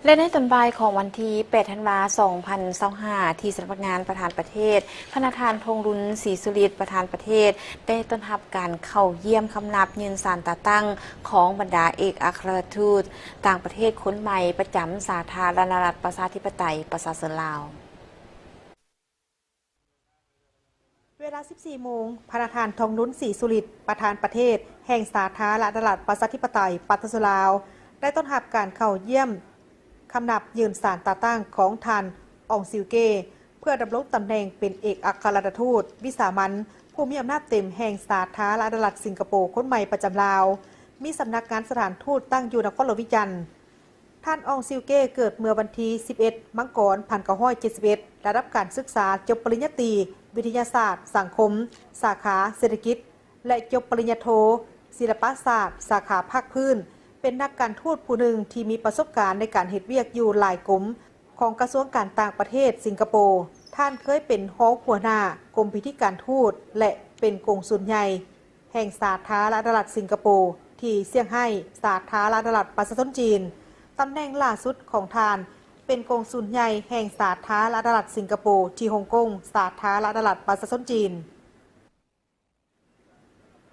ແລະ ໃນຕອນບ່າຍຂອງວັນທີແປດ ທັນວາ ສອງພັນຊາວຫ້າ ທີ່ສຳນັກງານປະທານປະເທດ, ພະນະທ່ານ ທອງລຸນ ສີສຸລິດ ປະທານປະເທດ ໄດ້ຕ້ອນຮັບການເຂົ້າຢ້ຽມຄຳນັບຢືນສານຕາຕັ້ງຂອງບັນດາເອກອັກຄະລັດທູດຕ່າງປະເທດຄົນໃໝ່ປະຈຳສາທາລະນະລັດປະຊາທິປະໄຕປະຊາຊົນລາວ. ເວລາ ສິບສີ່ໂມງ, ພະນະທ່ານ ທອງລຸນ ສີສຸລິດ ປະທານປະເທດແຫ່ງສາທາລະນະລັດປະຊາທິປະໄຕປະຊາຊົນລາວ ໄດ້ຕ້ອນຮັບການເຂົ້າຢ້ຽມຄຳນັບຢືນສານຕາຕັ້ງຂອງທ່ານ ອອງ ຊິວເກ ເພື່ອດຳລົງຕຳແໜ່ງເປັນເອກອັກຄະລັດທູດວິສາມັນ ຜູ້ມີອຳນາດເຕັມແຫ່ງສາທາລະນະລັດສິງກະໂປຄົນໃໝ່ປະຈຳລາວ, ມີສຳນັກງານສະຖານທູດຕັ້ງຢູ່ນະຄອນຫຼວງວຽງຈັນ. ທ່ານ ອອງ ຊິວເກ ເກີດເມື່ອວັນທີ ສິບເອັດ ມັງກອນ ພັນເກົ້າຮ້ອຍເຈັດສິບເອັດ, ລະດັບການສຶກສາຈົບປະລິນຍາຕີ ວິທະຍາສາດສັງຄົມ ສາຂາເສດຖະກິດ ແລະ ຈົບປະລິນຍາໂທ ສິລະປະສາດ ສາຂາພາກພື້ນ, ເປັນນັກການທູດຜູ້ໜຶ່ງທີ່ມີປະສົບການໃນການເຮັດວຽກຢູ່ຫຼາຍກົມຂອງກະຊວງການຕ່າງປະເທດສິງກະໂປ. ທ່ານເຄີຍເປັນຮອງຫົວໜ້າກົມພິທີການທູດ ແລະ ເປັນກົງສຸນໃຫຍ່ ແຫ່ງສາທາລະນະລັດສິງກະໂປທີ່ຊຽງໄຮ້ ສາທາລະນະລັດປະຊາຊົນຈີນ. ຕຳແໜ່ງຫຼ້າສຸດຂອງທ່ານເປັນກົງສຸນໃຫຍ່ແຫ່ງສາທາລະນະລັດສິງກະໂປທີ່ຮົງກົງ ສາທາລະນະລັດປະຊາຊົນຈີນ.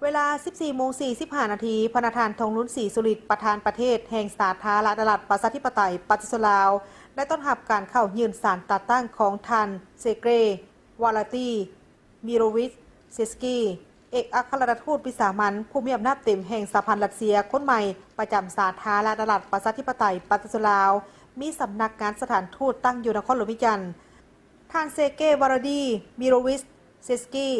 ເວລາ ສິບສີ່ໂມງ ສີ່ສິບຫ້ານາທີ, ພະນະທ່ານ ທອງລຸນ ສີສຸລິດ ປະທານປະເທດແຫ່ງສາທາລະນະລັດປະຊາທິປະໄຕປະຊາຊົນລາວ ໄດ້ຕ້ອນຮັບການເຂົ້າຍື່ນສານຕາຕັ້ງຂອງທ່ານ ເຊເກຣ ວາລາຕີ ມິໂຣວິຊ ເຊສກີ ເອກອັກຄະລັດທູດວິສາມັນ ຜູ້ມີອຳນາດເຕັມແຫ່ງສະຫະພັນຣັດເຊຍຄົນໃໝ່ປະຈຳສາທາລະນະລັດປະຊາທິປະໄຕປະຊາຊົນລາວ, ມີສຳນັກງານສະຖານທູດຕັ້ງຢູ່ນະຄອນຫຼວງວຽງຈັນ. ທ່ານ ເຊເກ ວາລາດີ ມິໂຣວິຊ ເຊສກີ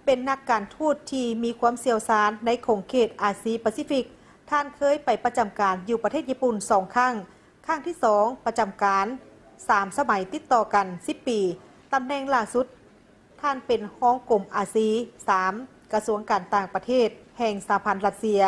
ເປັນນັກການທູດທີ່ມີຄວາມຊ່ຽວຊານໃນຂົງເຂດອາຊີປາຊີຟິກ. ທ່ານເຄີຍໄປປະຈຳການຢູ່ປະເທດຍີ່ປຸ່ນສອງຄັ້ງ, ຄັ້ງທີສອງປະຈຳການສາມສະໄໝຕິດຕໍ່ກັນສິບປີ. ຕຳແໜ່ງຫຼ້າສຸດ ທ່ານເປັນຮອງກົມອາຊີສາມ ກະຊວງການຕ່າງປະເທດແຫ່ງສະຫະພັນຣັດເຊຍ.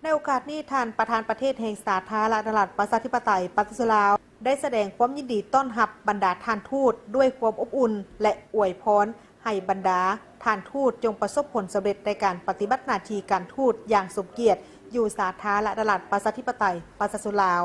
ໃນໂອກາດນີ້, ທ່ານປະທານປະເທດແຫ່ງສາທາລະນະລັດປະຊາທິປະໄຕປະຊາຊົນລາວ ໄດ້ສະແດງຄວາມຍິນດີຕ້ອນຮັບບັນດາທ່ານທູດດ້ວຍຄວາມອົບອຸ່ນ ແລະ ອວຍພອນໃຫ້ບັນດາທ່ານທູດຈົ່ງປະສົບຜົນສຳເລັດໃນການປະຕິບັດໜ້າທີ່ການທູດຢ່າງສົມກຽດຢູ່ສາທາລະນະລັດປະຊາທິປະໄຕປະຊາຊົນລາວ.